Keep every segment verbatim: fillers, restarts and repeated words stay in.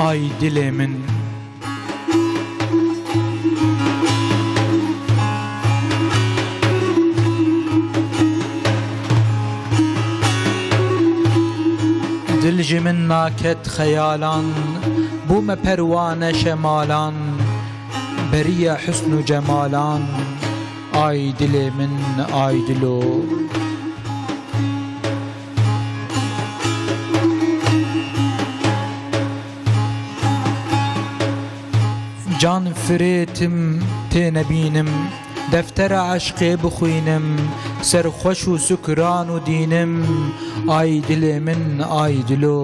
Ay dilê min. Dil ji min naket xeyalan, bûme perwane şemalan, beriya husn û cemalan. Ay dilê min, ay dilo. Can firêtim têne bînim, deftera eşqê bixwînim, serxweş û sukran û dînim, ay dilê min, ay dilo.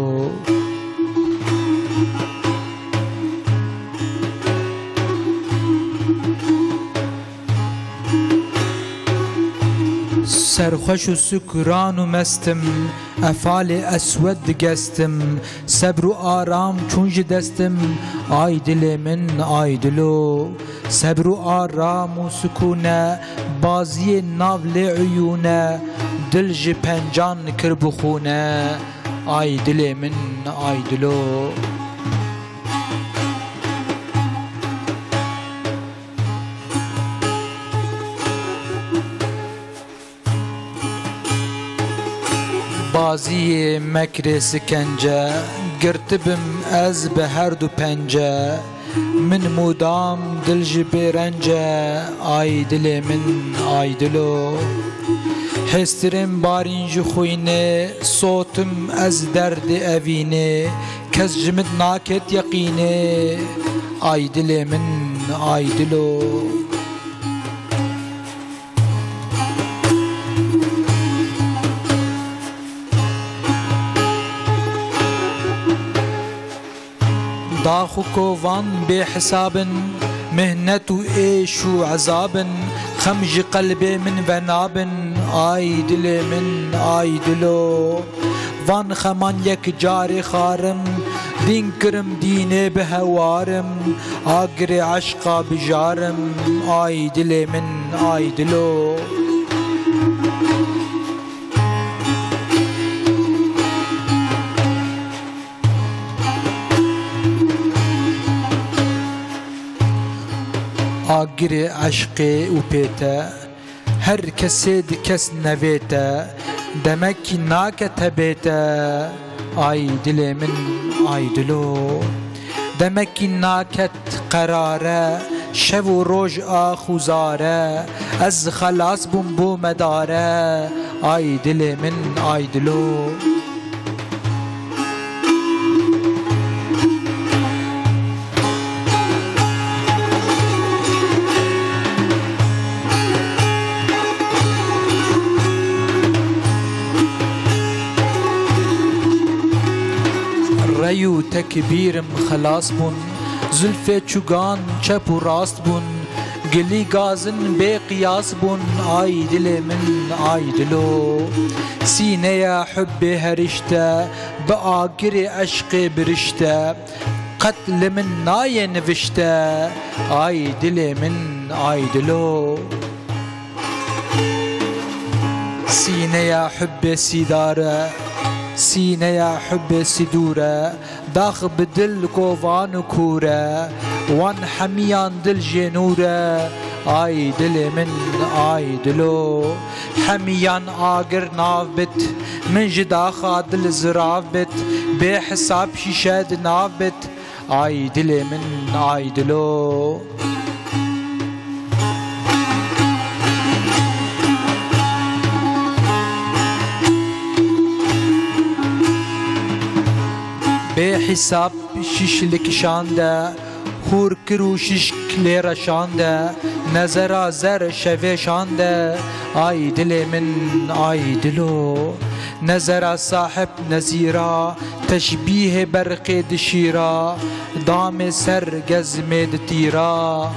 Serxweş û sukran û mestim, efalê eswed digestim, sebr û aram çûn ji destim, ay dilê min, ay dilo. Sebr û aram û sukûne, baziyê nav lê uyûne, dil ji pencan kir bi xûne, ay dilê min, ay dilo. Baziyê mekrê sikence, girtibim ez bi her du pence. Min mûdam dil ji bê rence, ay dilê min, ay dilo. Hêstirên barîn ji xwînê, sotim ez derdê evînê. Kes ji min naket yeqînê, ay dilê min, ay dilo. Dax û kovan bêhisab in, mihnet û êş û ezab in, xem ji qelbê min venabin, ay dilê min, ay dilo. Van xeman yek carê xarim, dîn kirim dînê bi hewarim, agirê eşqa bijarim, ay dilê min, ay dilo. Agirê eşqê û pê te, her kesê di kes nevê te, demekî nake tebê te, ay dilê min, ay dilo. Demekî naket qerare, şev û roj ax û zare, ez xelas bûm bûme dare, ay dilê min, ay dilo. Rey û tekbîrim xelas bûn, zulfê çûgan çep û rast bûn, gilî gazin bê qiyas bûn, ay dilê min, ay dilo. Sîneya hubbê herişte, bi agirê eşqê birişte, qet li min nayê nivişte, ay dilê min, ay dilo. Sîneya hubbê sîdar e, sîneya hubbê sîdûr e, dax bi dil kovan û kûr e, wan hemiyan dil jê nûr e, ay dilê min, ay dilo. Hemiyan agir nav bit, min ji daxa dil zirav bit, bê hisab şîşe di nav bit, ay dilê min, ay dilo. Bê hesab şişlik şande, hûr kir û şişk lê reşande, nezera zer şevê şande, ay dilê min, ay dilo. Nezera sahib nezîra, teşbîhê berqê dişîra, damê ser gezmê ditîra,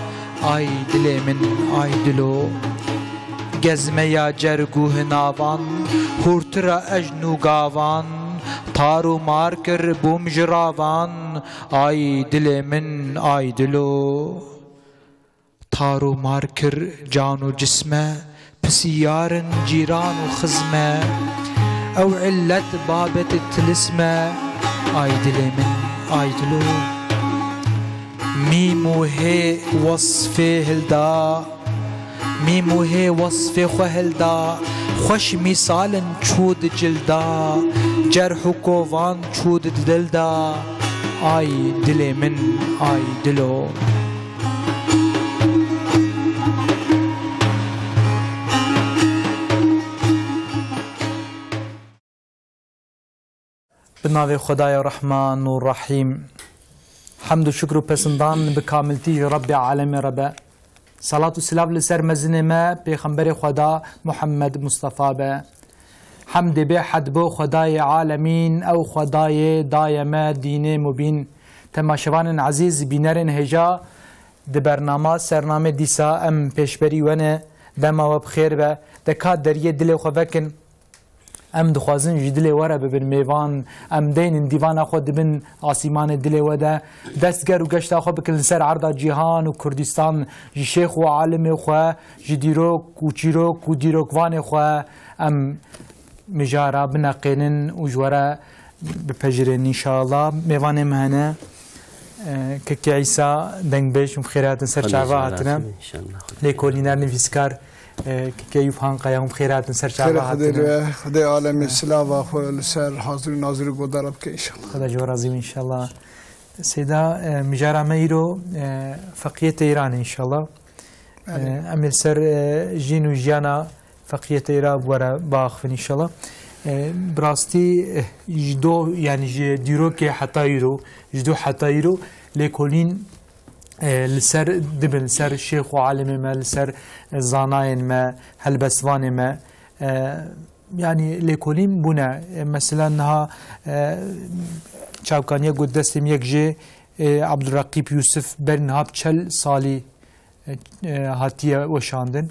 ay dilê min, ay dilo. Gezmeya cerg û hinavan, hûrtira ejn û gavan, tar û mar kir bûm ji ravan, ay dilê min, ay dilo. Tar û mar kir can û cisme, pisiyar in cîran û xizme. Ew illet babetê tilisme, ay dilê min, ay dilo. Mîm û hê wesfê hilda, mîm û hê wesfê xwe hilda, xweş mîsal in çû di cilda, cerh û kovan çû di dilda, ay dilê min, ay dilo. Bi navê Xwedaya Rehman û Rehîm. Hemd û şukr û pesindan bi kamiltî ji Rebbê Alemê re be. Salat û silav li ser mezinê me, Pêxemberê Xweda Muhammed Mustafa be. Hemdê bê hed bo Xwedayê Alemîn, ew Xwedayê daye me dînê mubîn. Temaşevanên ezîz, bînerên hêja, di bernama Sernamê dîsa em pêşberî we ne, dema we bi xêr be. De ka deriyê dilê xwe vekin. Em dixwazin ji dilê we re bibin mêvan, em deynin dîvana xwe dibin asîmanê dilê we de, dest ger û geşta xwe bikin li ser erda cîhan û Kurdistan, ji şêx û alimê xwe, ji dîrok û çîrok û dîrokvanê xwe em mijara bineqênin û ji we re bipejirên înşallah. Mêvanê me hene, e, Kekê Îsa Dengbêj, hûn bi xêr hatin ser çava hatine. Lêkolîner, nivîskar, e, Kekê Eyûp Hanqaya, hûn bi xêr hatin ser çava hatine. Xêr Xwedê re, Xwedê alemê silava xwe li ser hazir û nazir û godara bike înşallah. Xweda ji we razî be înşallah. Seyda, e, mijara me îro, e, Feqiyê Teyran e înşallah. Belê. E, em ê li ser, e, jîn û jiyana Feqiyê Teyra bi we re biaxivin înşallah. E, bi rastî, e, ji do, yanî ji dîrokê heta îro, ji do heta îro lêkolîn, e, li ser dibin, li ser şêx û alimê me, li ser, e, zanayên me, helbestvanê me, e, yanî lêkolîn bûne. E, mesela niha, e, çavkaniya got destê min yek jê, e, Abdulreqîb Yûsif ber niha bi çel salî, e, e, hatiye weşandin.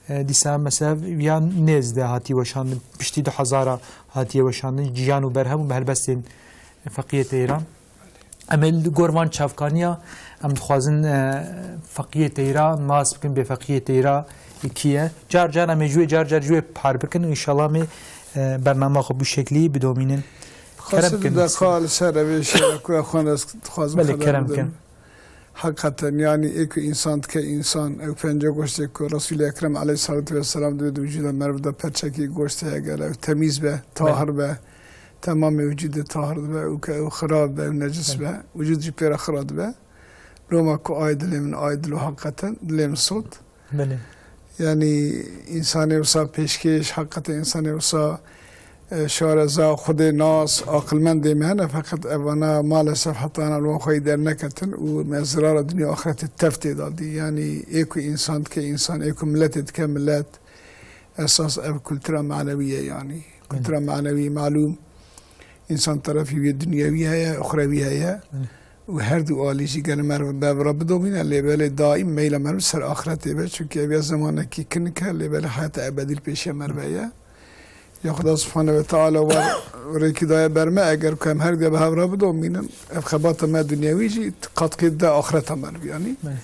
E, dîsa mesela ya nêz de hatiye weşandin, piştî du hezara hatiye weşandin. Ciyan û berhem û bi helbestên Feqiyê Teyran. Em ê li gor van çavkaniya, em dixwazin, e, Feqiyê Teyra nas bikin, bê Feqiyê Teyra kî ye. Car car em ê ji wê, car car ji wê par bikin û înşallah em ê, e, bernama xwe bi şeklî bidomînin. Kerem bikin. Xwestin de ka li ser revê şêra ku xwe dixwazim Belê, xeber kerem bidim. Bikin. Heqeten, yanî ê ku însan dike însan, ew pence goştê ku Resûlê Ekrem aleyhissalatu vesselam divê di wicûda meriv de perçekî goşt heye, gel ew temîz be, tahir be, temamê wicûdê tahir dibe, û ke ew xirab be, ew necis be, wicûd jî pê re xira dibe. Loma ku ay dilê min, ay dilo heqeten, dilê min sot. Belê. Yanî însanê wisa pêşkêş, heqetê însanê wisa, e, şareza, xwedê nas, aqilmendê me hene, feqet evana maalesef heta ana li wan xweyî derneketin û me zirara dinya axretê tev tê da dî. Yanî ê ku însan dike însan, ê ku miletê dike milet, esas ev kultura manewî ye yanî. Belê. Kultura manewî malûm. Însan terefî wê dinyewî heye, uxrewî heye. Belê. Û her du alî jî gel meriv bev re bidomîne, lê belê daîm meyla meriv ser axretê be, çunkî ev ya zemanekî kinik e, lê belê heyata ebedî li pêşiya meriv heye. Ya Xuda Subhane ve Teala war rêkî daye ber me, eger ku em her du bi hev re bidomînin, ev xebata me dinyewî jî qetkê de axreta meriv yanî. Belê.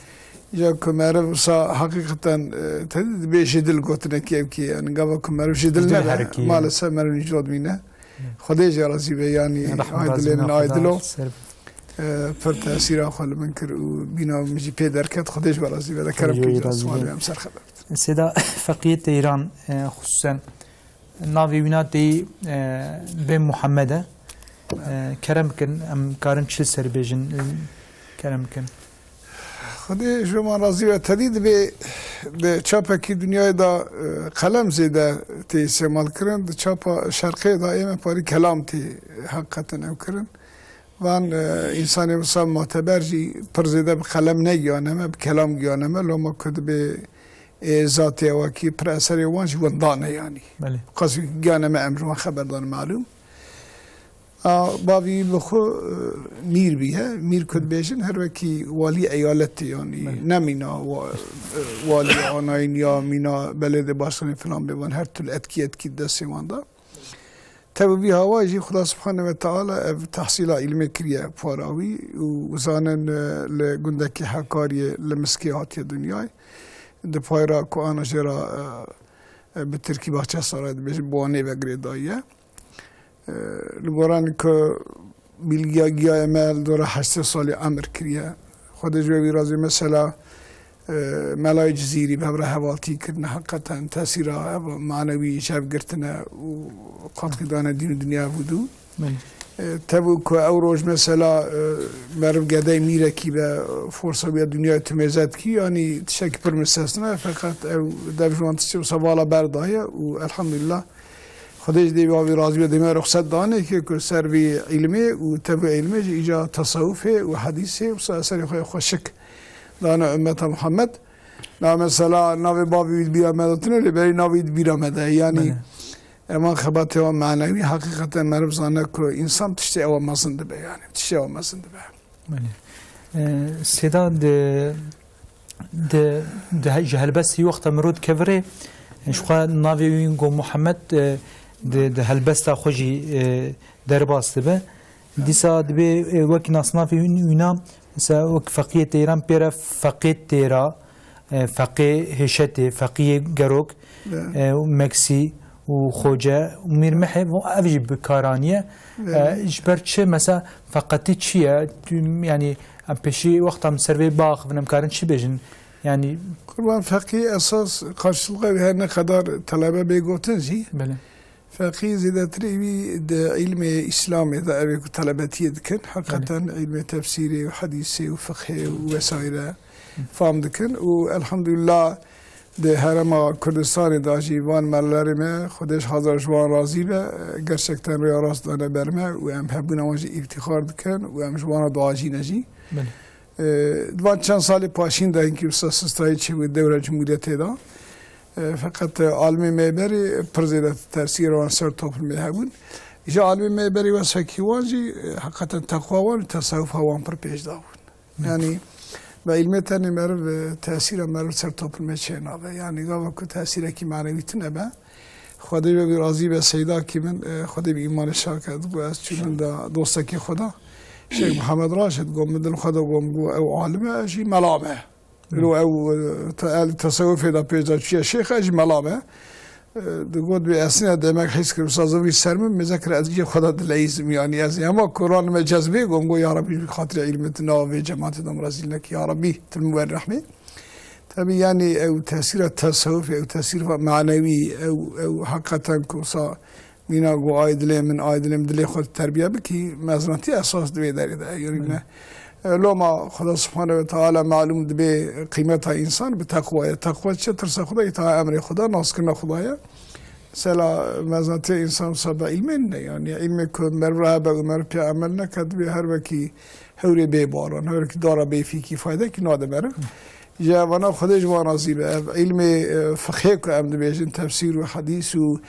Ya ku meriv wisa heqîqeten, e, tedî dibê ji dil gotinekî ev kî ye. Yanî gava ku meriv ji dil Ji dil nebe, herekî ye. Maalesef meriv nîcot mîne. Xwedê jê razî be, yanî Rehmet ay dilê min, ay dilo. E, pir tesîra xwe li min kir û bîna min jî pê derket. Xwedê ji we razî be, de kerem kir, razî be. Em ser xeber. Sêda Feqiyê Teyran, e, xusûsen navê wîna tê, e, bê Muhammed e. E, kerem bikin, em karin çi li ser bêjin, e, kerem bikin. Xwedê ji wan razî be, tedî dibê di çapekî dinyayê de, e, qelem zêde tê îstemal kirin, di çapa şerqê de ê me parî kelam tê heqeten ew kirin. Van, e, însanê wisa mateber jî pir zêde bi qelem negiyane me, bi kelam giyane me, loma ku dibê, e, zatê ewa kî pir eserê wan jî windan e yanî. Belê. Qas giyane me em ji wan xeber dan malûm. A, bavî bi xwe, e, mîr bî he. Mîr ku dibêjin her wekî walî eyaletê yanî. Belê. Ne mîna wa-, e, walî anayîn ya mîna belêdê başkanê filan bê, van her türlü etkî etkî destê wan da. Tev vî hawa jî Xuda Subhane ve Teala ev tehsîla îlmê kiriye para wî û zanin, e, li gundekî Hekariyê li Miskê hatiye dinyayê. Di payra ku ana jê re, e, e, bi tirkî Bahçesaray dibêjin, bi wanê ve girêdayî ye. E, li goranî ku bilgiya giyaye me li dora heştê salî emir kiriye. Xwedê ji we wî razî. Mesela, e, Melayê Cizîrî bi hev re hevaltî kirine, heqeten tesîra ev manewî ji hev girtine û katkî dane dîn û dinya ev û dû. Belê. E, tevû ku ew roj mesela, e, meriv gedey mîrekî be, forsa wî ya dinyayê timêze dikî, yanî tiştekî pir mistesna ye, feqet ew dev ji wan tiştê wisa vala berdaye û elhamdulillah Xwedê ji dê wî razî be, dê me ruxset dane ki ku ser vî îlmê û tevû îlmê jî îca tesewufê û hedîsê wisa eserê xwe xweşik dane ummeta Muhammed. Na mesela navê bavê wî di bîra me de tune, lê berî navê wî di bîra me de. Yanî Belê. evan xebatê wan manewî heqîqeten meriv zane ku însan tiştê ewa mezin dibe, yanî tiştê ewa mezin dibe. Belê. E, Sêda di, di, di he-, ji helbestî wexta mirov dikevire, e, ji xwe navê wî go Muhammed, e, di, di helbesta xwe jî, e, derbas dibe. Dîsa dibê, e, wek nasnavê wî-, wîna, mesela wek Feqiyê Teyran pê re Feqê Têra, e, Feqê Hêşetê, Feqiyê Gerok, Be. e, û Meksî û Xoce û Mîr Mehê, ev jî bi kar aniye. Be. E, ji ber çi? Mesela feqetî çi ye? Tu, yanî em pêşî wexta em ser vê biaxivin, em karin çi bêjin? Yanî Kurban, feqî esas karşılığı her ne kadar telebe bê gotin jî, Belê. Feqî zêdetirî wî di îlmê Îslamê de ev ê ku telebetiyê dikin. Heqeten Belê. îlmê tefsîrê û hedîsê û fiqhê û vesaire fam dikin. Û elhamdulillah di herêma Kurdistanê de jî van melerê me, Xwedê ji hazar ji wan razî be, gerçekten rêya rast dane ber me û em hebûna wan jî îftîxar dikin û em ji wan re dua jî ne jî. Belê. E, di van çend salê paşîn de hinkî wisa sistayî çêbû dewra Cumhuriyetê de. E, feqet, e, alimê me berê pir zêde tesîra wan ser toplumê hebûn. Ji alimê me berê wesfekî wan jî, e, heqeten teqwa wan û tesewufa wan pir pêş dabûn. Hı. Yanî, bi îlmê tenê meriv, e, tesîra meriv ser toplumê çênabe. Yanî, gava ku tesîrekî manewî tune be, Xwedê we bî razî be seydakî min, e, Xwedê bi îmanê şake, digo ez çû min da dostekî xwe da. Şêx Mihemed Raşid got, min dil xwe da got, got ew alim e, ez jî mela me. Lo ew, e, te-, el tesewufê de pêş de çûye şêx, ez jî mela me. E, digot, bê esîne demek hîs kir, wisa zivî ser min, mêze kir, ez jî xwe da dileyîzim, yanî ez hema koran me cezbê, got, got, ya Rabî, bi xatirê îlmê tu nava vê cemaatê de min rezîl nekî, ya Rabî, tu min wer rehmê. Tabii yani ew tesîra tesewufê, ew tesîra manewî, ew, ew heqeten ku wisa mîna got ay dilê min, ay dilê min, dilê xwe terbiye bikî, mezinatî esas di vê derê de. Yanî ne. E, loma Xweda Subhane ve Teala malûm dibe qîmeta însan bi teqwa ye. Teqwa çi? Tirsa Xwedayê, îtaat emrê Xweda, naskirina Xweda ye. Mesela mezinatî însan wisa bi îlmê ne. Yanî îlmê ku meriv re hebe û meriv pê emel neke, dibe her wekî hewrê bê baran, hewrekî dara bê fîkî, faydekî nade meriv. Ji evana Xwedê ji wan razî be. Ev îlmê, e, fiqhê ku em dibêjin, tefsîr û hedîs û,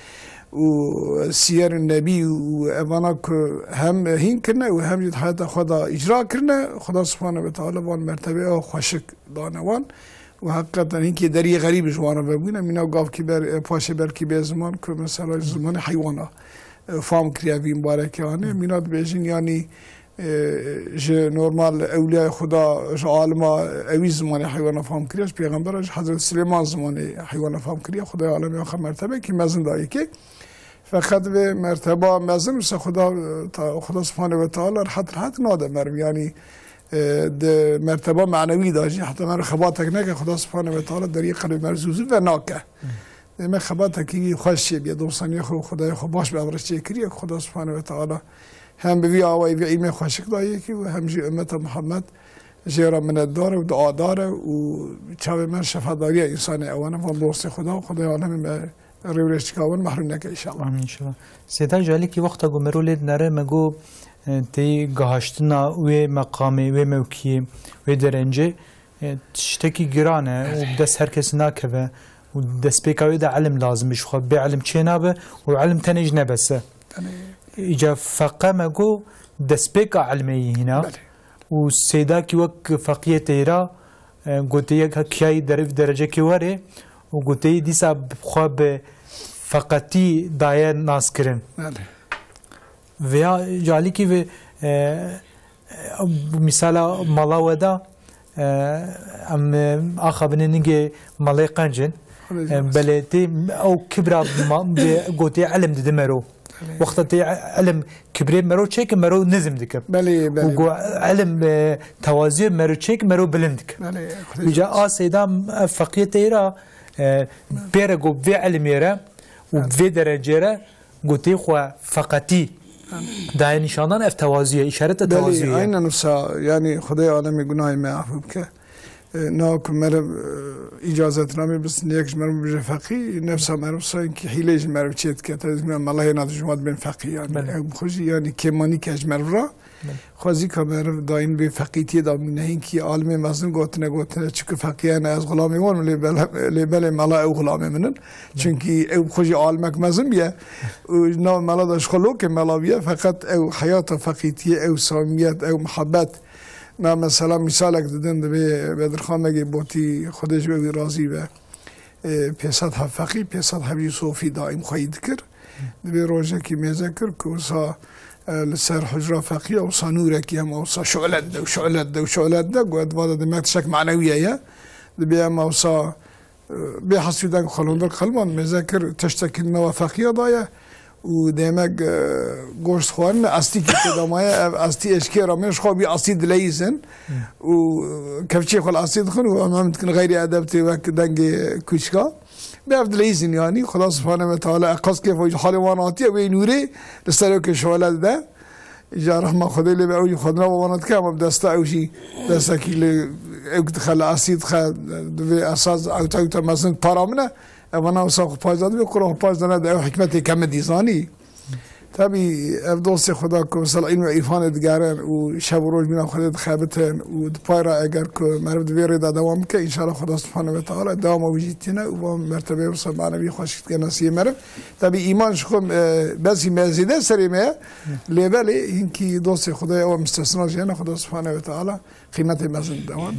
û siyer û nebî û evana ku hem hîn kirine û hem jî di heyata xwe de îcra kirine, Xweda Subhane ve Teala van mertebê ew xweşik dane wan. Û heqîqeten hinkê deriyê xerîb ji wan re vebûne. Mîna gavkî ber, e, paşê belkî bê ziman ku mesela ji zimanê heywana, e, fam kiriye vî mibarekê anê. Mîna dibêjin, yanî e, ji normal ewliyayê Xuda, ji alima ewî zimanê heywana fam kiriye, ji pêxembera, ji Hezret Silêman zimanê heywana fam kiriye. Xwedayê alemê axa mertebekî mezin dayikê. Feqet vê merteba mezin wisa Xuda, ta-, Xuda Subhane ve Teala rehet rehet nade meriv. Yanî, e, di merteba manewî de jî heta meriv xebatek neke, Xuda Subhane ve Teala deriyê qelbê meriv zû zû ve nake. Dê me xebatekî wî xweş çêbiye, dostaniya xwe û Xwedayê xwe baş bi ev re çêkiriye ku Xweda Subhane ve Teala hem bi vî awayî vî îlmê xweşik dayê kî û hem jî ummeta Muhammed jê re minetdar e û duadar e û çavê me şefadariya însanê ewan e, van dostê Xweda û Xwedayê alemê me rêwirêştika wan mehrûm neke înşallah. Amîn înşallah. Sêda ji alîkî wexta ku mero lê dinere me got, e, tê gihaştina wê meqamê, wê mewkiyê, wê derencê, E, tiştekî giran e û bi dest her kesî nakeve û destpêka wê de ilim lazim e, ji xwe bê ilim çê nabe û ilim tenê jî ne bes e. Tenê. Îca feqe me got destpêka ilmê yî hîna Belê. û sêdakî wek Feqiyê Teyra, e, gotê yek kiyayî derv derecekê werê û gotê yî dîsa bi xwe bi feqetî daye naskirin. Belê. Vêya ji alîkî vê, e, e, mîsala mala we da, e, em, e, axa binê ningê malê qenc in. Xwedê E, cemaat. Belê tê ew kibra ma-, vê gotê ilim didi mero. Wexta tê ilim kibrê mero çêke, mero nizm dike. Belê, belê. Û ku ilim, e, tewaziyê mero çêke, mero bilind dike. Belê, Xwedê Îca razî. A seyda, ev feqiyê teyra, e, pêre ku vê ilimê re û vê derecê re gotê xwe feqetî daye nîşandan, ev tewaziyê, îşareta Belê, tewaziyê ye. Aynen wisa, yani Xwedê alemê gunahê me afû bike. E, na ku meriv, e, îcazetnamê bisin, yek ji meriv bije feqî, nefsa meriv sanki hîlê ji meriv çê dike. Te dibîne mela hêna dijmin dibên feqî, yani. Belê. Ew bi xwe jî, yani, kêmanî ke ji meriv re. Belê. Xwezîka meriv daîm bê feqîtiyê de bûne. Hinkî alimê mezin gotine, gotine, çiku feqî ne, ez xulamê wan, lê bele-, lê belê mela ew xulamê min in. Belê. Çunkî ew bi xwe jî alimek mezin bûye. Û nav mela de ji xwe lokê mela bûye, feqet ew heyata feqîtiyê, ew samiyet, ew muhebbet, Na mesela mîsalek didin, divê Bedirxan Begê Botî, Xwedê ji we wî razî be, e, pênc sed heb feqî, pênc sed heb jî sofî daîm xweyî dikir. Divê rojekî mêze kir ku wisa, e, li ser hucra feqîya wisa nûrekî hema wisa şulet de û şulet de û şulet de, ku di va de demek tiştek manewî ye. Dibê hema wisa Bê hesî deng xwe li hundir qilman mêze kir, tiştekî li nava feqiya daye û demek, e, goşt xwarin astîkî tê de maye, ev astî eşkê re min ji xwe bî astî dileyîzin û kevçê xwe li astî dixin û em, em dikin xeyrî edeb tê wek dengê kûçika. Bê ev dileyîzin yanî, Xuda Subhane ve Teala eqas kêf halê wan hatiye, wê nûrê li ser ew kê şole dide. Îca rehma Xwedê lê be, ew jî xwedina we wana dike, ama bi desta ew jî destekî li ew dixe, li asî dixe, divê esas ewta ewta mezin para min e. Ev vana wisa xwe paş da divê, kura xwe paş da nede, ew hikmetê kemidî zanî. Tabî ev dostê Xweda ku mesela îlm û îrfanê digerin û şev û roj mîna Xwedê dixebitin û di pay re eger ku meriv di vê rê de dewam bike, înşallah Xweda Subhane ve Teala dewama wî jî tîne û van mertebeyê wisa manevî xweşik dike nesiyê meriv. Tabî îman ji xwe, e, besî me zêde serê me ye. Lê belê hinkî dostê Xwedê ew mistesna jî hene, Xweda Subhane ve Teala qîmetê mezin bide wan.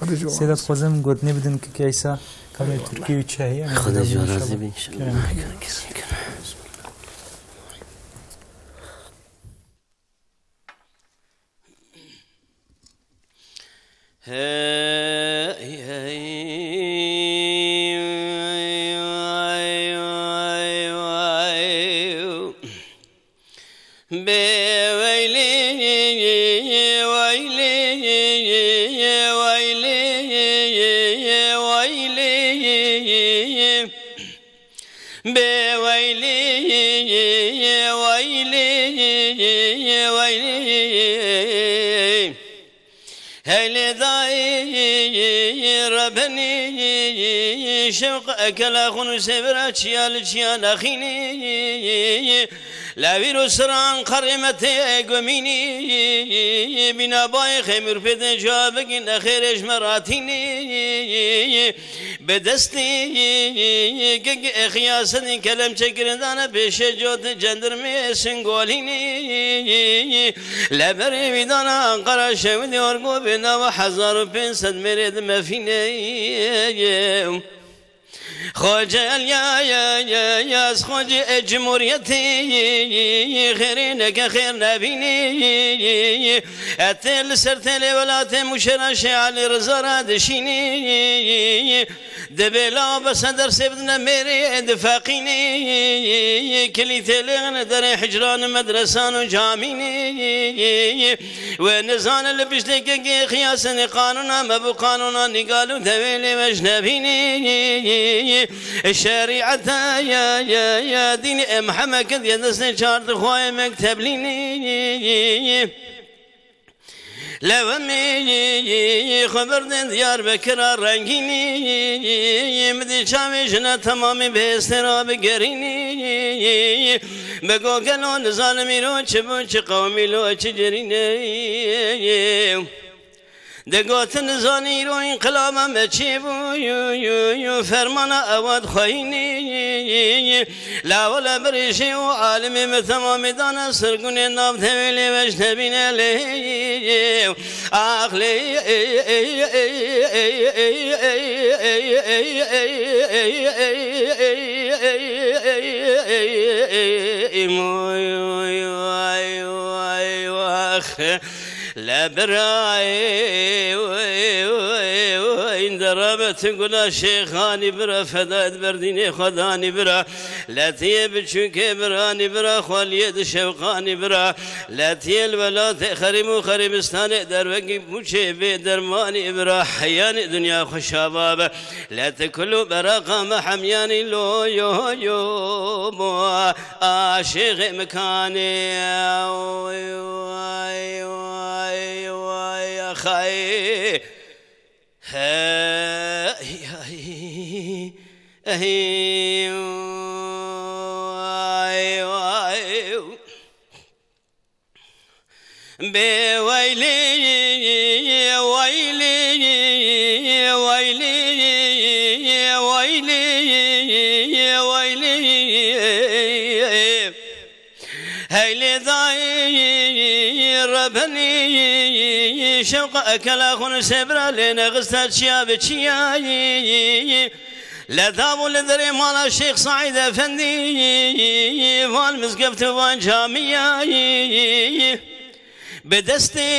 Xwedê ji wan Seyda, razî. Dixwazim gotinê bidin ki keysa kamê Tirkî û Çehî, em Xwedê ji wan inşallah. Razî be, inşallah. Kerem. Heylê dayî rebenî, şewq ekela xwe nûsê bira çiya li çiya nexînî. Lewîr û siran qerê me tê gomînî, bîna bayê xêmûr pê tê ca bigîn, nexêrê ji me ratînî. Bi destî gig ê xiyasetî kelemçe girindane pêşê cotê cendirmê singolînî. Leberê wî dana Anqara şewidê orgo bê nava hezar û pênc sed mêrê di mefînê. Xoce el ya, ya, ya, ya, ez xocê e cumhuriyetê, xêrê neke xêr nebînê. E tê li ser têlê welatê muşera Şê Elî Riza ra dişînê. Dibê law bese dersê bidine mêrê difeqînê. Kilîtê lêxine derê hicran û medresan û camînê. Wê nizane li piştê kekê xiyasenê qanûna me bû qanûna nîgal û tevê lê weş nebînê. Şerîeta ya, ya, ya dînê em heme ked ye destê çar dixwayê mekteb lînê. Lewemî xwe birdin Diyarbekira rengînî, min dî çavê jina temamî bihêstê ra bigerînî. Bi gogelo nizanim îro çi bû, çi qewmî lo, çi cerînê. Digotin zanî îro înqilaba me çê bû, fermana ewa dixweyînî. Lawala birêjê û alimê me temamê dana sirgunê nav tevê lê weş nebîne lê. Ax lê. لە برایێ وەی وەی وەی دەڕەبەت گولا شێخانی برا فەدایت بەردینێ خۆدانی برا لە تیێ بچووکێ برانی برا خۆلیێ دشەوقانی برا لە تیێ لە وەلاتێ خەریم و خەرمستانێ دەروەگی بوچێ بێ دەرمانی برا حەیانی دنیا خوشاوا بە لە تکل و بەراقا مە حەمیانی لۆ یۆ یۆ بۆ ئاشێغێ مکانێ وەی وەی وەی وەی ئەخەی هەی هەی هەی وەی وەی بێ وەیلی وەیلی وەیلی وەیلی وەیلی هەیلێ دای ڕەبەنی شەوق ئەکەلا خون سێبرا لێ نەغستە چیا بچیایی لە داب و لە دەرێ ماڵا شێخ سەعید ئەفەندی وان مزگەفت و وان جامیایی بە دەستێ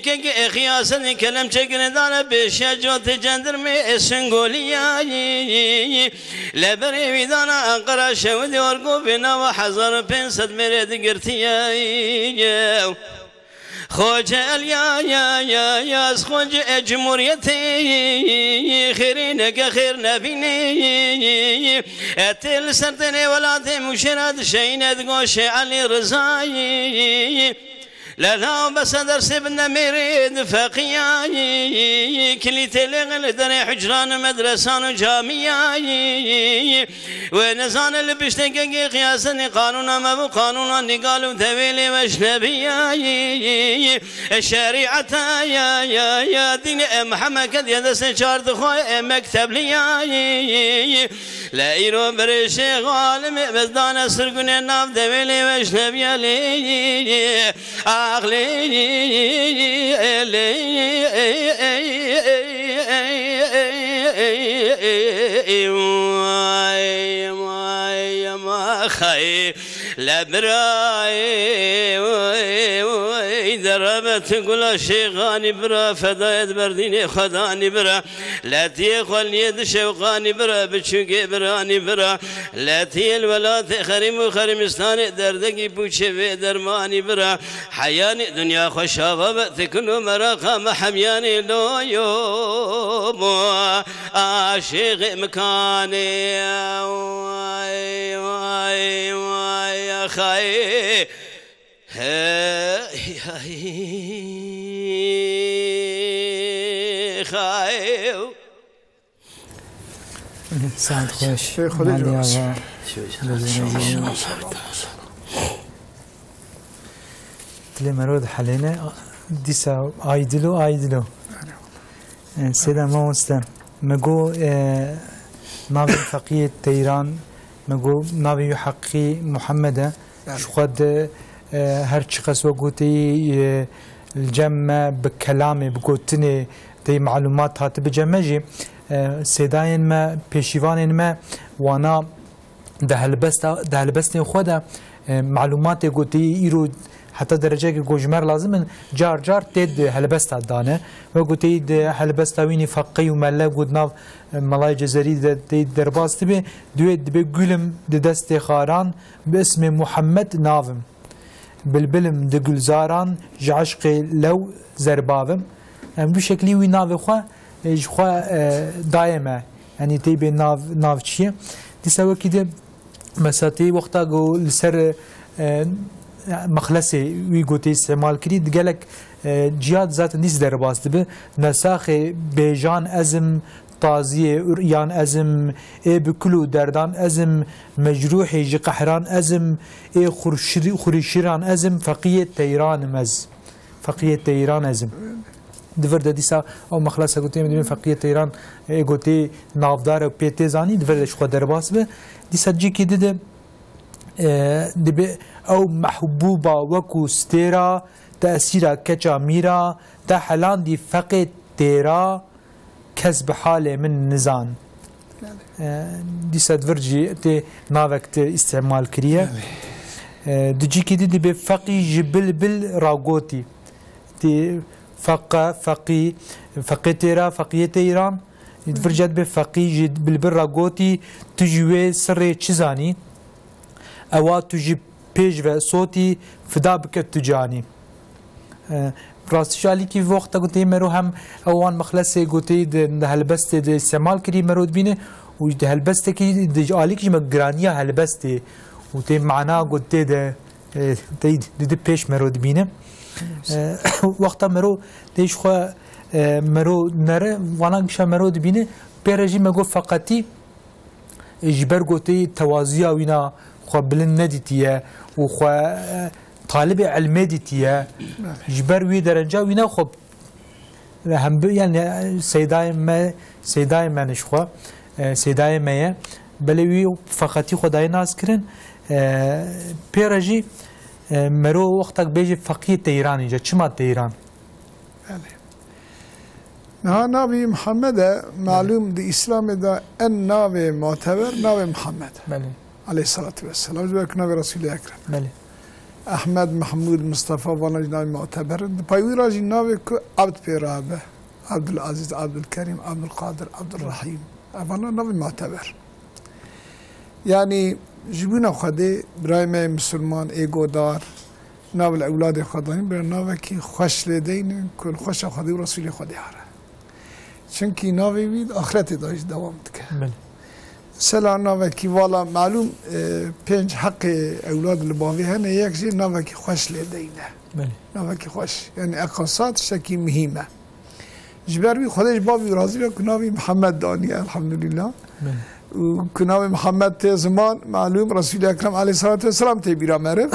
کەگە ئێخیاسەنی کەلەم چەگرێدانە بێشە جۆتێ جەندرمێ ئێ سنگۆلیایی لە بەرێ ویدانە ئەنقەرا شەودێ وەرگۆ بێ ناوە حەزار و پێنج سەد مێرێ دگرتیایی خۆجە ئەلیایایاز خۆجە ئێ جمهوریەتێ خێرینەکە خێر نەبینێ ئەتێ لە سەر تێنێ وەلاتێ موشێرا دشەینە دگۆشێ عەلی ڕزایی لە ناو بەسە دەرسێ بنە مێرێ دفەقیایی کلی تێلێغە لە دەرێ حجران و مەدرسان و جامیایی وێ نەزانە لە پشتێکەگی قیاسەنی قانونا مەبوو قانونا نیگال و دەوێ لێ وەش نەبیایی شریعەتە یا یا یا دین ئێ محەمەکەت یە دەستێ چاردخوای ئێ مەکتەبلیایی لە ئیرۆ برێ شێخ عالمێ بەزدانە سرگونێ ناو دەوێ لێ وەش نەبیە لێ ئاخ لێ لێ ئەخەی لە برای دەڕەبەت گولا شێخانی برا فەدایەت بەردینێ خۆدانی برا لە تیێ خۆلیێ دشەوقانی برا بچووکێ برانی برا لە تیێ وەلاتێ خەریم و خەرمستانێ دەردەگی بوچێ بێ دەرمانی برا حەیانی دنیا خوشاوا بە تکن و مەراقا مە حەمیانی لۆ یۆ بۆ ئاشێغێ مکانێ وای وای وای ئەخەی هەی هەی خەی ساعت خوش. Ê, Xwedê Maliya cewaz. Ve Dilê mero dihelêne dîsa aydilo aydilo. E, Sêda mamoste, me go, e, navê feqiyê Teyran, me go navê wî heqî Muhammed e. Belê. Ji xwe de, e, her çiqas we gotî, e, li cem me bi kelamê, bi gotinê tê malumat hatibe cem me jî, e, sêdayên me, pêşîvanên me wana di helbesta, di helbestên xwe de, e, malumatê ku tê îro heta dereceyekê ku ji me re lazim in, car car tê di helbesta dane. Wek ku tê di helbesta wînî feqî û mele ku di nav, e, melayê Cezerî de tê derbas dibe, duê dibe gul im di destê xaran, bi ismê Muhammed nav im. Bilbil im di gulzaran, ji eşqê lew zerbav im. Em vî şeklî wî navê xwe, e, ji xwe, e, daye me. Yanî tê bê nav, nav çi ye? Dîsa wekî di mesela tê wexta ku li ser, e, mexlesê wî gotê îstîmal kirî, di gelek, e, ciya zaten dîs derbas dibe. Nesaxê bêjan ez im, taziyê ur-, yan ez im, ê bi kul û derdan ez im, mecrûhê ji qehran ez im, ê xurşir-, xurîşiran ez im, feqiyê teyran im ez. Feqiyê teyran ez im. Di vir de dîsa ew mexlesa ku tê min dibên feqiyê teyran ê gotê navdar e û pê tê zanî, di vir de ji xwe derbas be. Dîsa cîkî di de, e, dibe ew mehbûba wekû stêra, te esîra keça mîra, te helandî feqê têra, kes bi halê min nizan. E, dîsa di vir jî tê navek te îstîmal kiriye. E, di cîkî di dibe feqî ji bilbil ra gotî. tê feqe, feqî, feqê têra, feqiyê teyran. Di vir cih de bê feqî jî bi li vir re gotî, tu ji wê sirrê çi zanî? Ewa tu jî pêş ve sotî, fida bike tu canî. E, rastî ji alîkî vê wexta gotê mero hem ew wan mexlesê gotê di, di helbestê de îstemal kirî mero dibîne û di helbestekî di alîkî ji me giraniya helbestê û tê mana gotê de, e, tey didi pêş mero dibîne. E, wexta mero tê ji xwe, e, mero nere, vana gişa mero dibîne, pê re jî me got feqetî, ji ber gotê tewaziya wîna xwe bilind nedîtiye û xwe, e, talibê ilmê dîtiye. Belê. Ji ber wî derenca wîna xwe hembi, yani, seydayê me, seydayê me ne ji xwe, e, seydayê me ye. Belê wî feqetî xwe dayê nas kirin. E, pê re jî, e, mero wextek bêjî feqiyê teyranê, ca çima teyran? Belê. Niha navê Muhammed e, malûm di Îslamê de en navê muteber navê Muhammed. Belê. Aleyhissalatu vesselam. Ji ber ku navê Resûlê Ekrem. Belê. Ehmed, Mehmûd, Mistefa, vana jî navê muteber in. Di pey wî re jî navê ku Ebd pê re be. Ebdul Azîz, Ebdul Kerîm, Ebdul Qadir, Ebdul Rahîm. Ev vana navê muteber. Yani, ji bûna Xwedê, birayê me yê misilman, ê godar, nav li ewladê xwe danî, bira navekî xweş lê deynin, ku li xweşa Xwedê û Resûlê Xwedê here. Çimkî navê wî di axretê de jî dewam dike. Belê. Mesela navekî vala, malûm, e, pênc heqê ewlad li bavê hene, yek jî navekî xweş lê deyne. Belê. Navekî xweş. Yani eqasa tiştekî muhîm e. Ji ber wî Xwedê ji bavî razî be ku navî Mihemed daniye, elhamdulillah. Belê. Û ku navê Mihemed tê ziman, malûm, Resûlê Ekrem aleyhissalatu vesselam tê bîra meriv.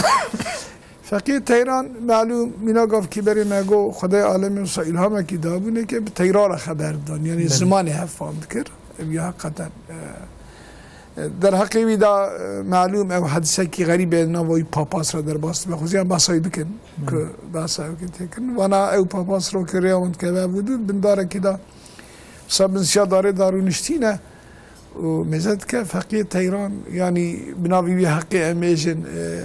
Feqî Teyran, malûm, mîna gavkî berê me got, Xwedê alemê wisa îlhamekî dabû, neke bi teyra re xeber didan, yanî Belê. Zimanê hev fam dikir. Ev ya heqeten, e, e, derheqê wî de, e, malûm, ew hedisekî xerîb e, nava wî papas re derbas dibe. Xweziyan behsa wî bikin, Belê. Ku behsa wî têkin. Vana ew papas ro ke rêya wan dikeve ev û dû, bindarekî de, wisa bin siya darê de rûniştîne. Û mêze dike Feqiyê Teyran, yanî bi navî wî heqê em êjin, e,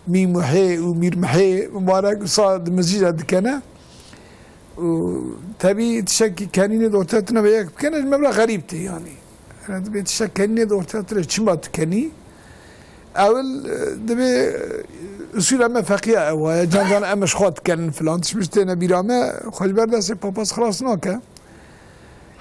Mîm û Hê û Mîr Mihê, mibarek wisa di mizgî de dikene. Û tebî tiştekî kenînê di ortê tune ve yek bikene, ji me bira xerîb tê yanî. Yanî dibê tiştek kenînê di ortê tune çima tu kenî? Ewil, e, dibê, e, usûla me feqiya ew waye, can can em ji xwe dikenin filan, tişt têne bîra me, xwe ji ber destê papaz xilas nake.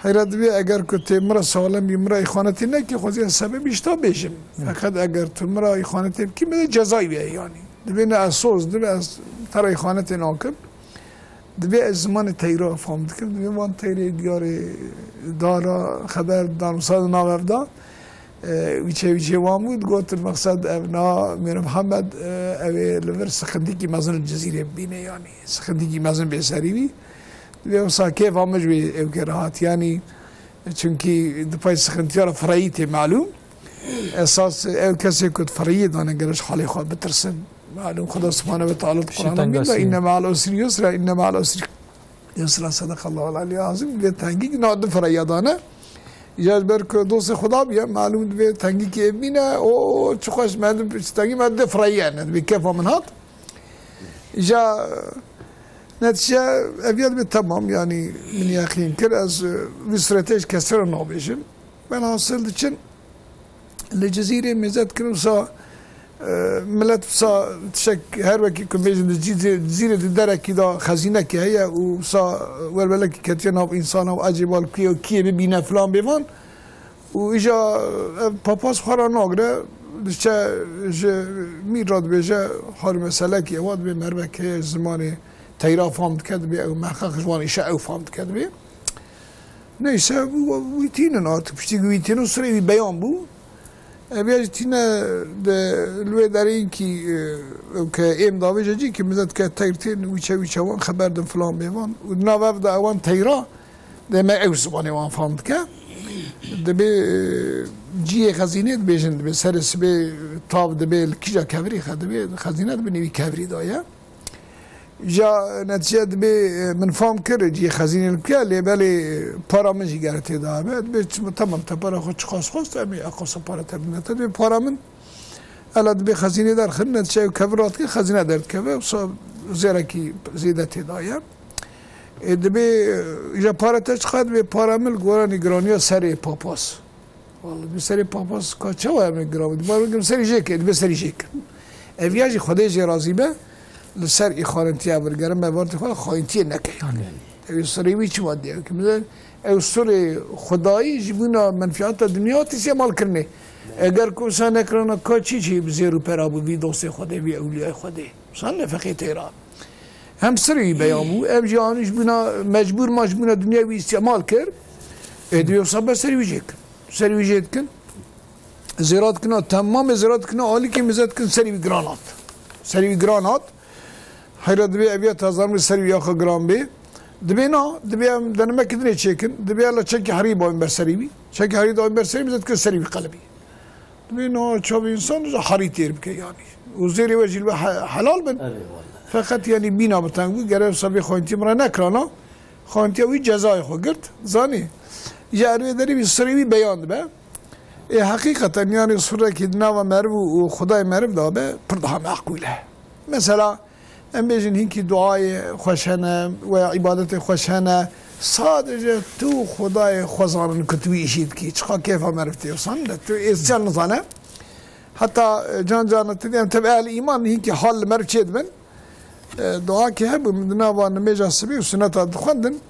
Heyra dibê eger ku tê min re salem bî, min re îxanetê nekî, xwezî ez sebebî ji te bêjim. Hı. Feqet eger tu min re îxanetê bikî, min de cezayî wê yanî. Dibê ne ez soz, dibê ez te re îxanetê nakim. Dibê ez zimanê teyra fam dikim, dibê van teyrê diyarê dara xeber dan wisa di nav ev da. E, wîçe wîçe wan bû, digotin mexsed ev na Mîr Mihemed, e, ew ê li vir sixindîkî mezin li Cizîrê bibîne yanî. Sixindîkî mezin bê serî wî. Dibê wisa kêfa min ji wê ewkê re hat. Yanî, çimkî di pay sixintiya re fireyî tê malûm. Esas ew kesê ku di fireyî dane gere ji halê xwe bitirsin. Malûm Xuda Subhane ve Teala di Şî Qur'ana tengasî. Mîn de, "Inne ma'al usri yusra, inne ma'al usri yusra." Sadakallahul aliyyul azîm. Vê tengî na di fireya dane. Ya ji ber ku dostê Xuda bûye, malûm divê tengîkî ê bîne, o çi xweş me di tengî me di fireyene, divê kefa min hat. Ja netîce ev ya dibê temam, yanî min yaqîn kir, ez, e, vî suretê ji kesê re nabêjim. Velhasil diçin li Cizîrê mêze dikin wisa, e, milet wisa tişek her wekî ku bêjin di Cizî-, Cizîrê di derekî de xezînekê heye û wisa welwelekî ketiye nav însana û ecêba li kuyê û kiyê bibîne filan bêvan. Û îja ev papaz xwe re nagire, diçe ji mîr re dibêje, hal û meselekî ewa dibê mervek heye ji zimanê teyra fam dike, dibê ew mexeq ji wan îşe ew fam dike dibê. Neyse, wî tînin artık, piştî wî tînin sirê wî beyan bû. Ev ya jî tîne de li wê derê inkî, e, ew ke êm davêje cî ki millet ke teyr tên wîçe wîçe wan xeber din filan bêvan. Û di nav ev de ewan teyra deme ew zimanê wan fam dike. Dibê, e, ciyê xezînê dibêjin, dibê serê sibê tav dibê li kîja kevirî xe dibê, xezîne dibê nêvî kevirî daye. Ja netîce dibê, e, min fam kir, ciyê xezînê li kuye, lê belê, e, para min jî gere tê de be. Dibê çi, tamam, te para xwe çiqas xwest, em ê eqasa para te bidine te. Dibê para min, ela dibê xezînê derxin, netîce ew kevir radike, xezîne derdikeve, wisa zêrekî zêde tê de ye. E, dibê, e, îja para te çiqas dibê, para min li goranî giraniya serê papas. Walla, dibê serê papas ka çawa em ê giran bidin? Bar bikim serî jê ke, dibê serî jê kin. Ev ya jî Xwedê jê razî be, li ser îxanetî ev gerin me bar xwe xayintiyê neke yani. Ew ê sirê wî çima diye? Ki bize ew sirê Xwedayî ji bûna menfîata dinya tîsiye mal kirine. Eger ku wisa nekirana ka çi çi bi zêr û pera bû vî dostê Xwedê, vî ewliyayê Xwedê? Wisa ne feqê teyra. Hem sirê wî beyan bû, ev jî anî ji bûna mecbûr ma ji bûna dinya wî îstîmal kir. Ê, dibê wisa be serî wî jê kin. Serî wî jê dikin. Zêra dikina, temamê zêra dikina, alîkê mize dikin, serî wî giran hat. Serî wî giran hat. Heyra dibê ev ya tazan wî serî wî axa giran bê. Dibê na, dibê em denimekî dinê çêkin. Dibê hela çekî herî bawin ber serî wî. Çekî herî dawin ber serî, mize dikin serî wî qelibî. Dibê niha çavê însan ji herî têr bike yanî. Û zêrê we jî li we he-, helal bin. Erê wele. Feqet yanî bîna bi teng bû, gere wisa vê xwayintî min re nekirana. Xwayintiya wî cezayê xwe girt, zanî. Ji erê derê wî sirê wî beyan dibe. Ê heqîqeten yanî sirekî di nava meriv û, û Xwedayê meriv de be, pir daha meqûl e. Mesela, Em bêjin hinkî duayê xweş hene, weya îbadetê xweş hene. Sadece tu Xwedayê xwe zanin ku tu wî îşî dikî. Çiqa kêfa meriv tê wisa de. Tu êsyan nizane. Heta, e, can can tu diyem tevî ehlî îman hinkî hal li meriv çêdibin. E, duakê hebû, min di nava nimêja sibê û suneta dixwendin.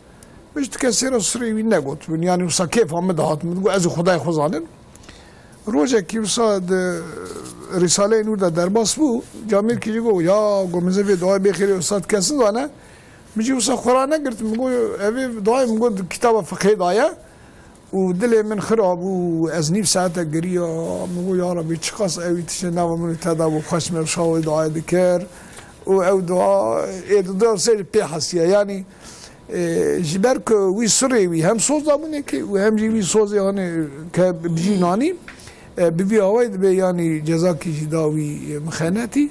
Min ji tu kesê re sirê wî negot. Min, yanî wisa kêfa min dihat. Min digot, ez û Xwedayê xwe zanin. Rojekî wisa di Rîsaleyê Nûr de derbas bû. Camêrkî jî got, ya, got, min zê vê duayê bê xêrê wisa di kes nizane. Min jî wisa xwe ra negirt. Min got, ev ê duayê min got di kitaba fiqhê de ye. Û dilê min xirab bû. Ez nîv saete giriya. Min got, ya Rebî, çiqas ewî tiştê nava min û te de bû. Xweş me şawê duayê dikir. Û ew dua ê di dua sê pê hesiya. Yanî, E, ji ber ku wî sirê wî hem soz dabûnê kê û hem jî wî sozê hanê ke bi cî nanî, e, bi vî awayî dibe, yanî cezakî jî da wî, e, mixenetî.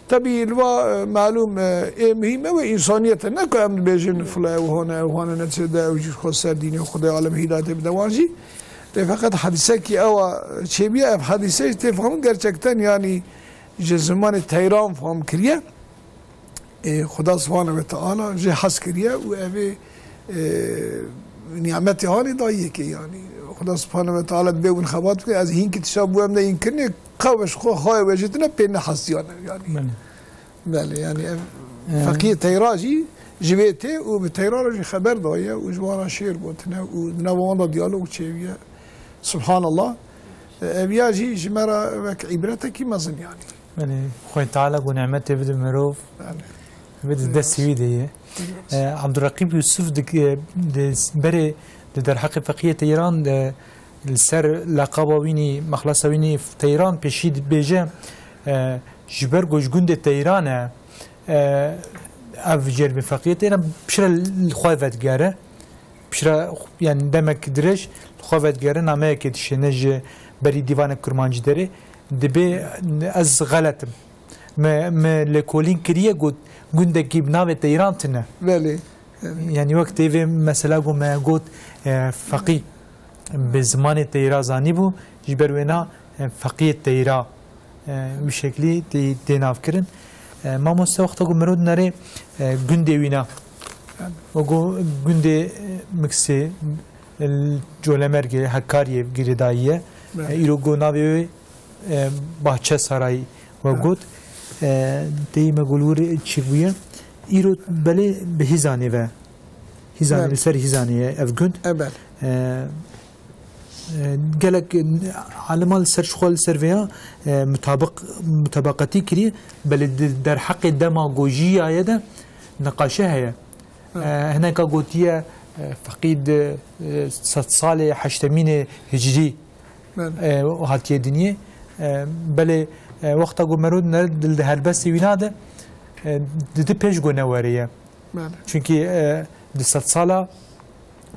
Tebî li va, e, malûm, e, ê muhîm ew e, însaniyet e, ne ku em dibêjin file ew hane, ew hane neçê de, ew jî xwe ser dînê Xwedê alem hîdayetê bide wan jî. Lê feqet hedisekî ew a çêbûye, ev hedîse jî tê fehmin gerçekten, yanî ji zimanê teyran fam kiriye. Ê, Xuda Subhane ve Teala jê hez kiriye û evê, e, nimetê halê dayiyekê, yanî Xuda Subhane ve Teala dibê win xebat bike, ez hînkî tişta bû em de hîn kirinê, qew ji xwe xayê wejitine pê nehestiyane, yanî. Belê. Belê, yanî ev Ee. Feqiyê teyra jî ji vê tê û bi teyra re jî xeber daye û ji wan re şêr gotine û di nava wan de diyalog çêbûye. Subhanallah. E, ev ya jî ji me re wek îbretekî mezin, yanî. Belê, Xwedê Teala ku nimetê bide mirov, Belê. Bide destê wî de ye. Biliyoruz. E, Abdurreqîb Yusuf di, e, di berê di derheqê feqiyê Teyran de li ser leqaba wînî, mexlesa wînî Teyran pêşî dibêje, e, ji ber ku ji gundê Teyran e, e, ev jêr bi feqiyê Teyran piştre li xwe vedigere. Piştre, yani demek dirêj li xwe vedigere, nameyekê dişêne ji berî Dîvanek Kurmancî derê, dibê ez xelet im. Me, me lêkolîn kiriye, got, gundekî bi navê Teyran tune. Belê, belê. Yani wek tê vê mesela ku me got, e, feqî bi zimanê Teyra zanîbû, ji ber wêna, e, feqiyê Teyra, e, wî şeklî tê, tê nav kirin. E, mamoste, wexta ku mirov dinere, e, gundê wîna, wek ku gundê, e, Miksê, e, Colemêrgê, Hekariyê girêdayî ye. Belê. E, îro ku navê wê, e, Bahçesaray we got. E, teyî me ku li wir çêbûye. Îro belê bi Hîzanê ve. Hîzanê, Belê. Li ser Hîzanê ye ev gund. E, belê. E, E, gelek, e, alima li ser, ji xwe li ser vêya, e, mutabiq-, mutabaqetî kiriye, belê di derheqê dema ku jiyaye de niqaşe heye. Ha. E, hineka gotiye, e, feqî di, e, sedsalê heştemînê hicrî, Belê. e, hatiye dinyê. E, belê, e, wexta ku mero ne di, di helbestê wîna de, e, di, di pêş ku neweriye. Belê. Çunkî, e, di sedsala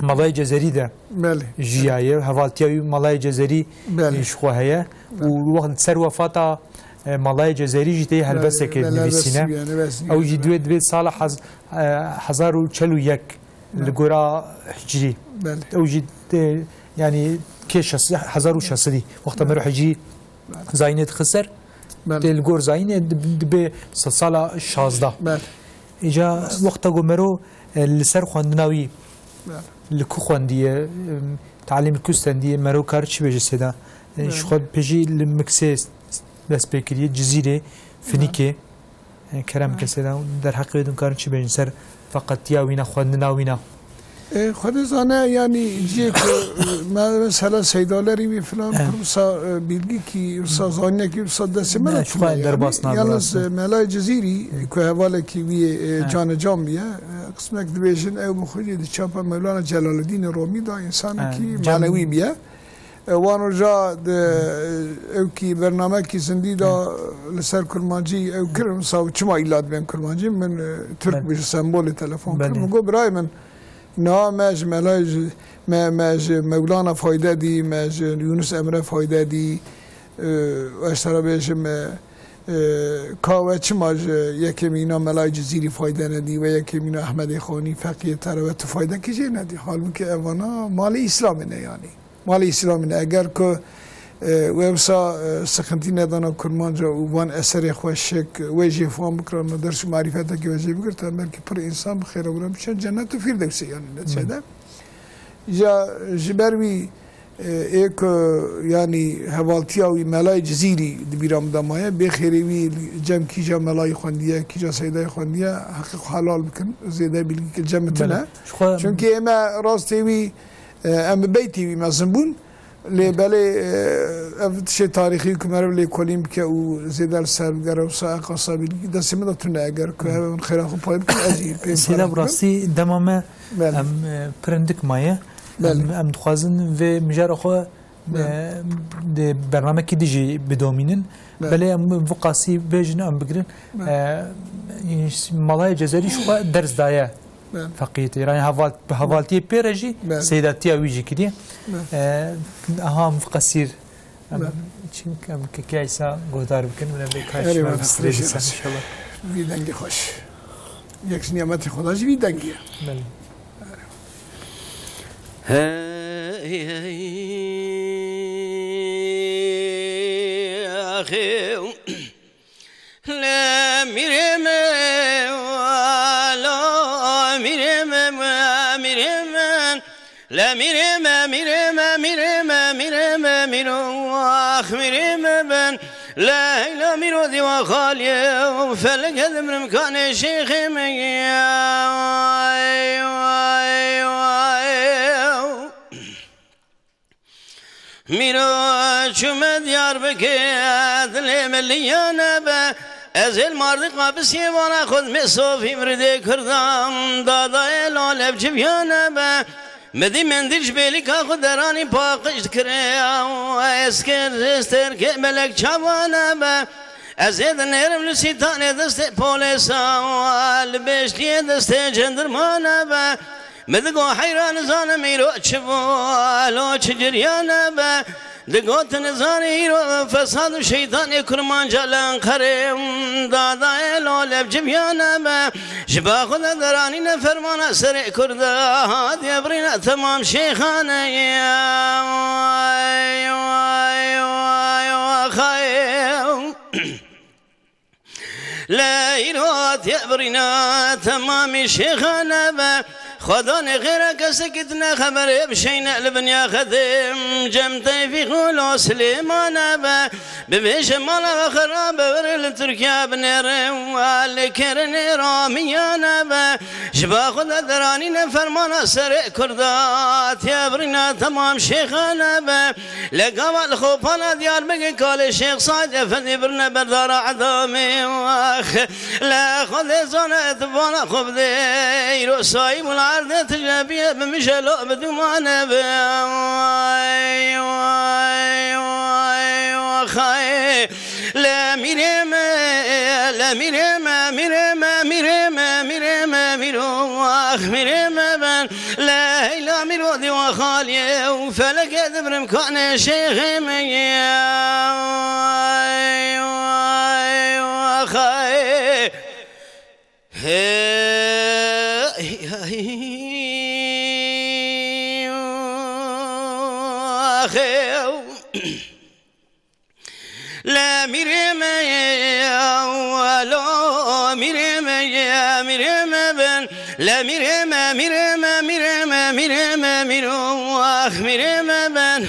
Malayê Cezerî de Belê. Jiyaye. Hevaltiya wî Malayê Cezerî Belê. Ji xwe heye. Belê. Û wext ser wefata, e, Malayê Cezerî jî tê helbestekê Belê, belê, nivîsîne. Helbestî, yani, helbestî, Ew jî yani. Duê dibê sala hez-, e, hezar û çel û yek li Belê. Gora hicrî. Belê. Ew jî tê, yani, kê şes-, hezar û şeş sedî. Wexta Belê. Mero hicrî Belê. Zayînê dixist ser. Belê. Tê li gor zayînê dib-, dibê sedsala şazdeh. Belê. Îca wexta ku mero, e, li ser xwendina wî, Bele. li ku xwendiye, em, talîm li ku stendiye, mero kar çi bêje sêda? E, Bele. ji xwe pêjî li Miksê dest pê kiriye, Cizîrê, Bele. Finîkê. E, kerem Bele. ke sêda, derheqê wê din karin çi bêjin ser feqetiya wîna, xwendina wîna? E, Xwedê zane, yanî ciyê ku, e, me, mesela seydalerî wî filan, Eh. wisa, e, bilgîkî, wisa zanînekî, wisa destê me Ne, de şu tune kadar yanî. derbas nabe Yalnız, aslında. e, Melayê Cizîrî, Hı. ku hevalekî wî, e, Eh. canê can bûye, e, qismek dibêjin, ew bi xwe jî di çapa Mewlana Celaleddînê Romî de însanekî Eh, can- manewî bûye. E, wan roja di, e, ew kî bernamekî zindî de Hı. li ser kurmancî ew kirin, wisa çima îlla dibên kurmancî? Min, e, Türk Belê. bû, ji Sembolê telefon kir. Belê. Min got, birayê min, niha me ji Melayê ji, me, me ji Mewlana fayde dî, me ji Yunus Emre fayde dî. E, ez te re bêjim, e, e, ka we çima ji yekê mîna Melayê Cizîrî fayde nedî, we yekê mîna Ehmedê Xanî, Feqiyê te re we tu faydekî jê nedî. Halbûkî evana malê Îslamê ne yanî. Malê Îslamî ne. Eger ku, e, we wisa, e, sıkıntı nedana kurmanca û van eserê xwe şik, we jê fam bikirana ders û marîfetekî we jê bigirta, belkî pir însan bi xêra wira biçe cennet û firdewsê yanî neçede. Ja ji ber wî, e, ê ku yanî hevaltiya wî Melayê Cizîrî di bîra min de maye, bê xêrê wî cem kîja Melayî xwendiye, kîja Seydayî xwendiye, heqê xwe helal bikin, zêde bilgî cem min tune. Belê. Ji xwe Çunkî ême rastê wî E, em bi beytî wî mezin bûn. Lê belê, e, ev tişê tarîxî ku meriv lêkolîn bike û zêde li ser bigere wisa eqasa bilgî destê min de tune. Eger ku ev min xêra xwe pay bikin, ez jî pê Sêda bi rastî dema me Belê. em, e, pirindik maye. Belê. Em, em dixwazin vê mijara xwe, Belê. e, di bernamekî dijî bidomînin. Belê. Belê em bi qasî bêjin em bigirin. Belê. E, Malaya Cezerî ji xwe ders daye. Belê. Feqî tê. Yani heval-, bi hevaltiyê pê re jî Belê. seydatiya wî jî kiriye. Belê. E, aha em qesîr. Em, Belê. Çimkî em kekê Îsa guhdar bikin, min em vê kaç Erê, me me bitirê destê dîsa, inşallah. Vî dengê xweş. Yek ji niyametê Xweda jî vî dengê ye. Belê. Hey, hey, axê. Le mîrê me, la mîrê me, me, mîrê me. Le mîrê me, mîrê me, mîrê me, mîrê me, mîro, ax mîrê me ben. Le heyla mîro dîwa xaliyê, felek edimrim kanê şêxê me. Ay, ay, ay. Mîro çûme Diyarbekir, dilê me liya nebe. Ez ê li Mardiqa bi sêvana xwe dimê sofî mirdê Kurdan. Dadayê lale bi civiya nebe. Mi dî mendîl ji bêlîka xwe deranî paqij dikire. Ez kir stêrkê belek çawa nebe. Ez ê dinêrim li sîtanê destê polêsa, li bêştiyê destê cendirma nebe. Min digo heyra nizanim îro çi bû, elo çi ciriya nebe. Digot nizanî îro fesad û şeytanê kurmanca li Enqerê. Dadayê lale bi civiya nebe. Ji ba xwe de deranîne fermana serê Kurda. Hatiye birîne temam şêxane. Ay, ay, ay, ay, axayê. Le îro tê birîna temamî şêxane be. Xwedanê xêra kesekî tine xeberê bişeyne li binya xedê. Cem Teyfîq û lo Silêmane be. Bibêje mala we xerabe were li Tirkiye binêre. Li kerinê ramiyane be. Ji ba xwe de deranîne fermana serê Kurda. Tê birîna temam şêxane be. Li gava li Xopana Diyarbekir kalê Şêx Saîd Efendî birine berdara edamê. Ax, le Xwedê zane tu vana xwe bidê. Îro sayî bû li erdê tu jebiye bi mijelo bi dumane be. Ay, ay, ay, axayê. Le mîrê me, le mîrê me, mîrê me, mîrê me, mîrê me, mîro, ax mîrê me ben. Le heyla mîro dîwa xaliyê û felekê dibrim kanê şêxê me ye. Ay, ay, axayê. Hey, hey, axê. Le mîrê me, alo mîrê me, mîrê Le mîrê me, mîrê me, mîrê me, mîrê me, mîro, ax, mîrê me ben.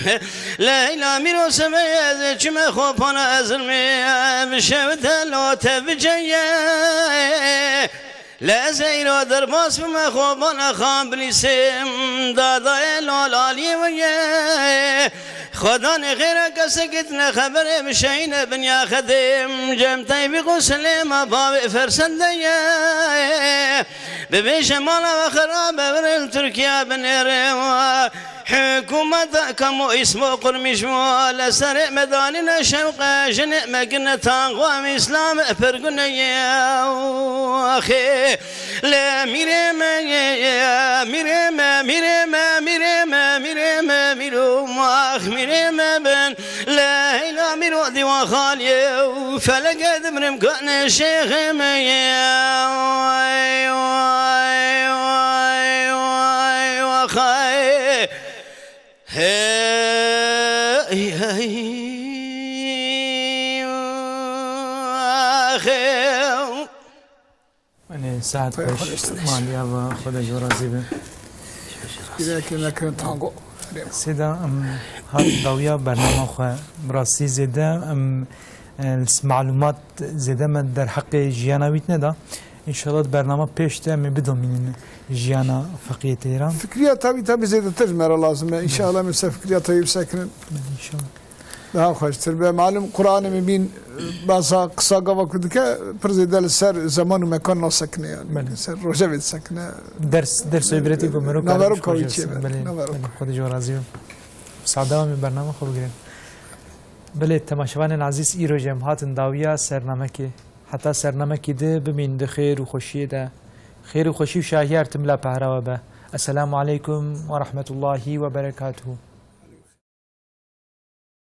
Le heyla mîro, sebeyê ez çime xopana, ez rime, bi şewite lo te biceye. Le ez eyro derbas bime xopana, xam bilîsim dadayê lo laliyê we ye. Xwedanê xêra kesek tine xeberê bi şeyine binya xedê. Cem Teybi Xwesilê ma bavê fersende ye. Bibêje mala we xerabe, birin Tirkiye binêre we. Hikûmeta kamo îsmo qurmîş we. Le serê me danîne şewqe, jinê me gine tango, em îslam e pergune ye. Axê. Le mîrê me ye, mîrê me, mîrê me, mîrê me, mîrê me, mîro, ax, mîrê me bin. Le heyla mîro dîwa xaliyê û feleke dimrim kane şêxê me ye. Way, way, way, way, waxay. Hey, hey, axê. Yanî saet Xwedê xweş, xweş, xweş. Maliya ve Xwedê ji we razî be. Girêkê nekirin tango. Seyda, em, hat dawiya bernama xwe. Bi rastî zêde, em, e, li s-, malumat zêde me derheqê jiyana wî tine da. Înşallah di bernama pêş de em ê bidomînin jiyana Feqiyê Teyran. Fikriyata wî tabi zêdetir ji me re lazim e. Înşallah em ê ser fikriyata wî bisekinin. Belê, înşallah. Daha xweştir be. Malum Qur'anê min bîn, basa qisa gava ku dike, pir zêde li ser zeman û mekan nasekine yani. Belê. Li ser rojevê disekine. Ders, ders û îbretê ku mero Naveroka kar wî çê be. Belê, Naveroka. Belê, Xwedê ji we razî be. Sada em ê bername xwe bigirin. Belê, temaşevanên ezîz, îro jî em hatin dawiya sernamekê. Heta sernamekî di bimîn di xêr û xweşiyê de. Xêr û xweşî û şahiya li tim la pehra we be. Esselamu aleykum ve rahmetullahi ve berekatuhu.